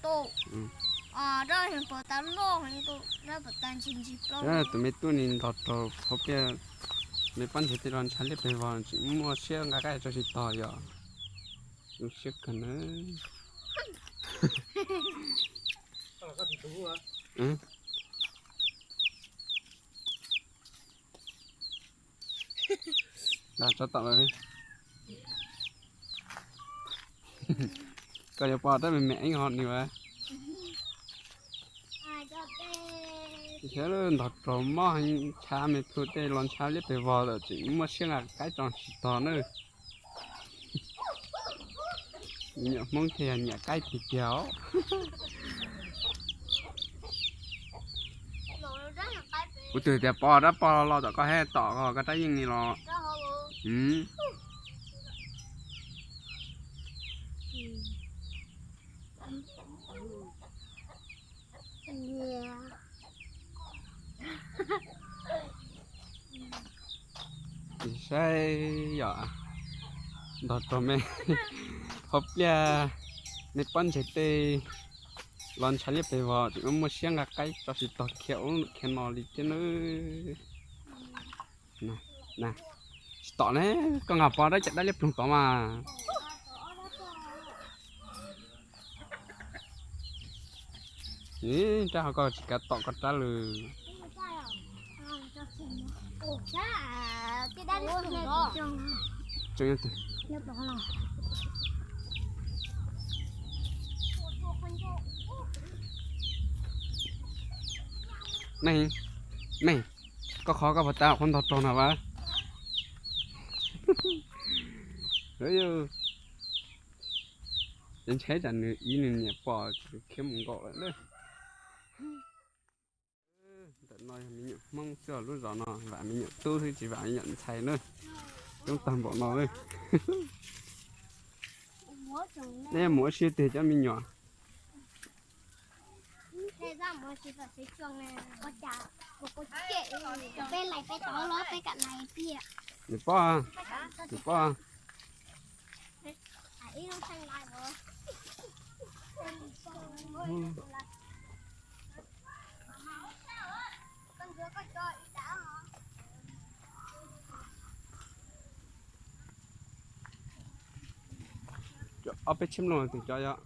Tus me tub ni ntog rau hauv pliaj, me pob ntseg tej los ntshav liab pes vog tsis muaj siab nqa qaib tso tsis tog yom. Zoo siab kawg na. Los tso tom lawm. Koj yuav pom rab me me eeb ho nws as. Ntog rau mob heev, ntshav me plhu tej los ntshav liab pes vog lawm tseem muaj siab nqa qaib tso tsis tog na. Me nyuam Hmoob thiaj yog nyiam qaib tiag tiag os. Kuv twb tias pov rab pog los tom koj he tom koj rab yeej ni los. Saib yom, ntog rau me hauv pliaj, me pob ntseg tej los ntshav liab pes vog tseem muaj siab nqa qaib tso tsis tog khiav ub khiav no li thiab nawb. Tsis tom ne, koj nqa pov rab cam dab liab ploog tod mas. Rab ho koj tsis kav tom koj rab lawm. Meej, meej, koj qhov koj puas tas qhov ntog rog no vas? Ces ntshai tsam nws iv nws niam pom khiav mus nkaum lawm. Ntawm no yog me nyuam Hmoob xwb, lub zos no vam me nyuam tub xwb tsis vam me nyuam ntxhais na. Coob tag npaum no lawm. Nej mus ua si twg cov me nyuam? Nws pom, nws pom. Ob peb tsheb mloog twg cov yog.